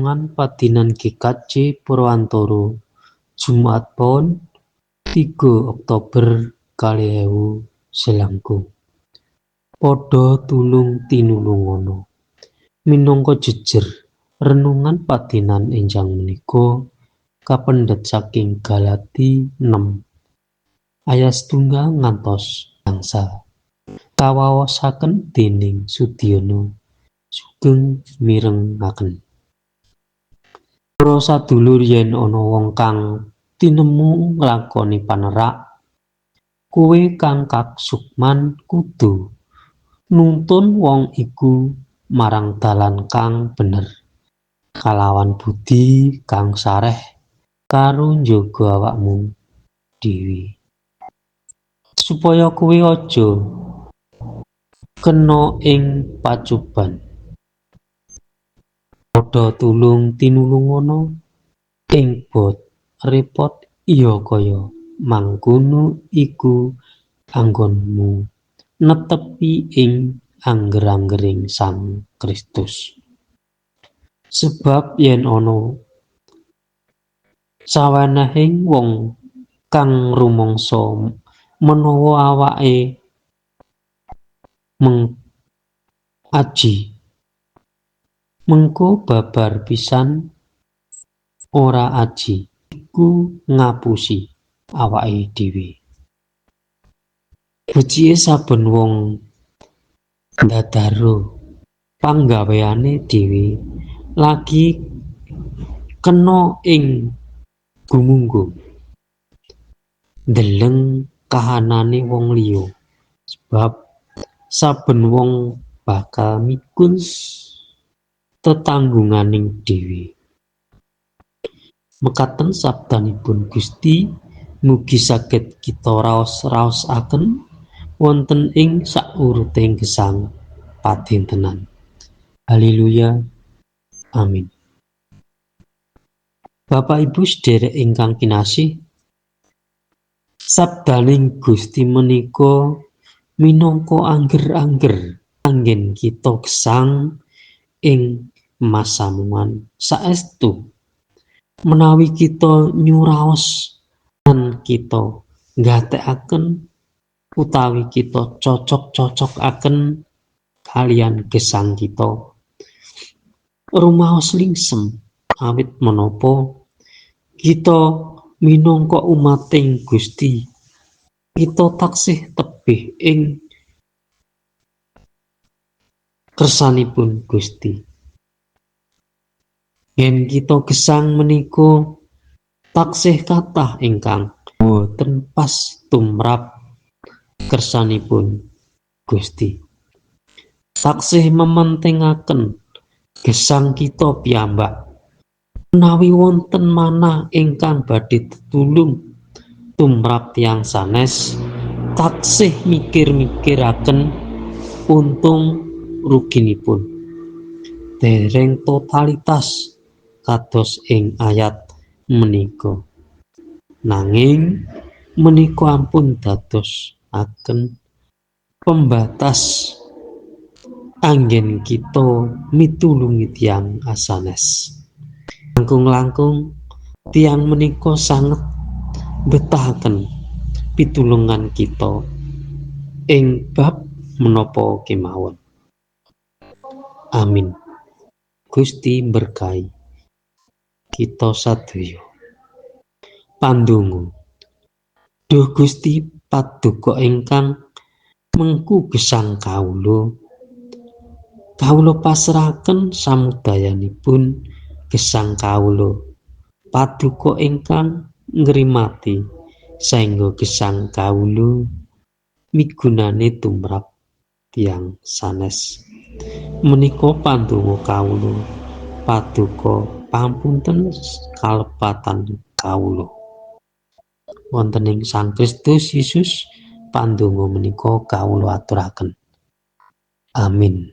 Renungan Padinan GKJ Purwantara, Jumat Pon 3 Oktober 2021. Padha tulung tinulungono. Minangka jejer renungan padinan enjang menika kapendhet saking Galati 6 ayat 1 ngantos gangsal. Kawaosaken dening Sudiono sugeng mirengaken. Para sadulur, yen ana wong kang tinemu nglakoni panerak, kowe kang kasukman kudu nuntun wong iku marang dalan kang bener kalawan budi kang sareh karo njaga awakmu dhewe, supaya kowe aja kena ing pacoban. Padha tulung tinulungono ing bab repot, iya kaya mangkono iku anggonmu netepi ing angger-anggering Sang Kristus. Sebab yen ana sawenehing wong kang rumangsa menawa awake meng aji, mengko babar pisan ora aji, iku ngapusi awake dhewe. Becike saben wong ndadara panggaweane dhewe lagi kena ing gumunggung ndeleng kahanane wong liya, sebab saben wong bakal mikul tetanggungane dhewe. Mekaten sabdanipun Gusti, mugi saged kita raos-raosaken wonten ing sauruting gesang padintenan. Haleluya. Amin. Bapak Ibu sederek ingkang kinasih, sabdaning Gusti menika minangka angger-angger anggen kita gesang ing masamuan. Saestu menawi kita nyuraos lan kita nggatekaken utawi kita cocok-cocokaken kaliyan gesang kita, rumaos lingsem awit menapa kita minangka umating Gusti, kita taksih tebih ing kersanipun Gusti. Yen kita gesang menika taksih kathah ingkang boten pas tumrap kersanipun Gusti. Taksih mementingaken gesang kita piyambak. Menawi wonten manah ingkang badhe tetulung tumrap tiyang sanes, taksih mikir-mikiraken untung ruginipun. Dereng totalitas kados ing ayat menika. Nanging menika ampun dadosaken pembatas anggen kita mitulungi tiyang asanes. Langkung-langkung tiyang menika sanget betahaken pitulungan kita ing bab menapa kemawon. Amin. Gusti berkahi kita sadaya. Pandonga. Duh Gusti Paduka ingkang mengku gesang kawula, kawula pasrahaken samudayanipun gesang kawula. Paduka ingkang ngrimati saengga gesang kawula migunani tumrap tiyang sanes. Menika pandonga kawula, Paduka pamunten kalepatan kawula. Wonten ing Sang Kristus Yesus pandonga menika kawula aturaken. Amin.